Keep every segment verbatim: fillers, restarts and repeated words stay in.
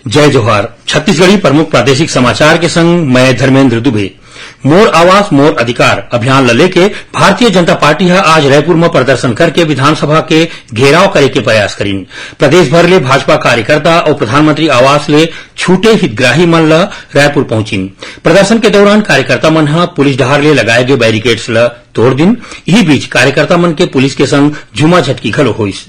जय जोहार। छत्तीसगढ़ी प्रमुख प्रादेशिक समाचार के संग मैं धर्मेंद्र दुबे। मोर आवास मोर अधिकार अभियान ल लेके भारतीय जनता पार्टी ह आज रायपुर म प्रदर्शन करके विधानसभा के घेराव करे के प्रयास करिन। प्रदेश भर ले भाजपा कार्यकर्ता अउ प्रधानमंत्री आवास ले छूटे हितग्राही मन ल रायपुर पहुंचिन। प्रदर्शन के दौरान कार्यकर्ता मन ह पुलिस डहार ले लगाए गे बैरिकेड्स ल तोड़ दिन। इही बीच कार्यकर्ता मन के पुलिस के संग झूमा झटकी घलो होइस।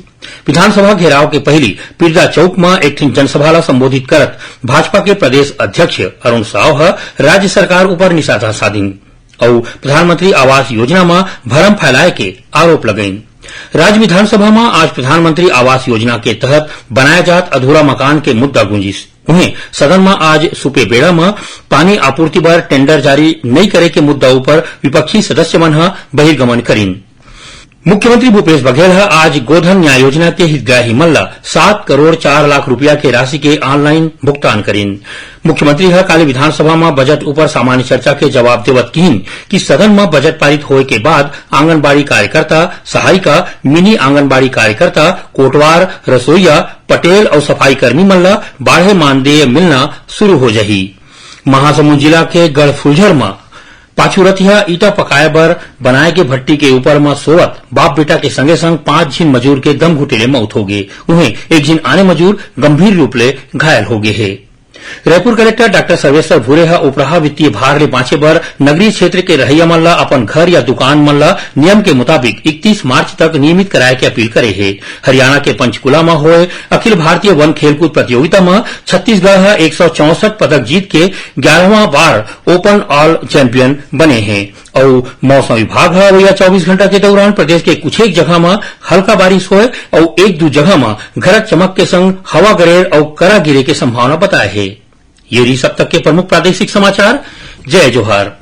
विधानसभा घेराव के पहिली पिरदा चौक म एक ठिन जनसभा ल संबोधित करत भाजपा के प्रदेश अध्यक्ष अरुण साव ह राज्य सरकार ऊपर निशाना साधिन अउ प्रधानमंत्री आवास योजना म भरम फैलाए के आरोप लगाइन। राज्य विधानसभा म आज प्रधानमंत्री आवास योजना के तहत बनाए जात अधूरा मकान के मुद्दा गूंजिस। उहें, सदन म आज सुपे बेड़ा म पानी आपूर्ति बर टेंडर जारी नइ करे के मुद्दा ऊपर विपक्षी सदस्य मन ह बहिर्गमन करिन। मुख्यमंत्री भूपेश बघेल ह आज गोधन न्याय योजना के हितग्राही मन ल सात करोड़ चार लाख रुपया के राशि के ऑनलाइन भुगतान करिन। मुख्यमंत्री ह काली विधानसभा म बजट ऊपर सामान्य चर्चा के जवाब देवत किहिन कि सदन म बजट पारित होए के बाद आंगनबाड़ी कार्यकर्ता, सहायिका, मिनी आंगनबाड़ी कार्यकर्ता, कोटवार, रसोईया, पटेल अउ सफाई कर्मी मन ल बाढ़े मानदेय मिलना शुरू हो जाही। महासमुंद जिला के गढ़फुलझर म पाछू रतिहा ईटा पकाए बर बनाए के भट्टी के ऊपर म सोवत बाप बेटा के संगे संग पांच झिन मजूर के दम घुटे ले मौत हो गे। उहें, एक झिन आने मजूर गंभीर रूप ले घायल हो गे हे। रायपुर कलेक्टर डॉक्टर सर्वेश्वर भूरे ह उपराहा वित्तीय भार ले बांचे बर नगरीय क्षेत्र के रहइया मन ल अपन घर या दुकान मन ल नियम के मुताबिक इकतीस मार्च तक नियमित कराए के अपील करे हे। हरियाणा के पंचकूला म होए अखिल भारतीय वन खेलकूद प्रतियोगिता म छत्तीसगढ़ ह एक सौ चौसठ पदक जीत के ग्यारहवां बार ओपन ऑल चैंपियन बने हे। अउ मौसम विभाग ह अवइया चौबीस घंटा के दौरान प्रदेश के कुछ एक जगह म हल्का बारिश होए अउ एक दू जगह म गरज चमक के संग हवा गरेर अउ करा गिरे के संभावना बताए हे। ये रहिस अब तक के प्रमुख प्रादेशिक समाचार। जय जोहार।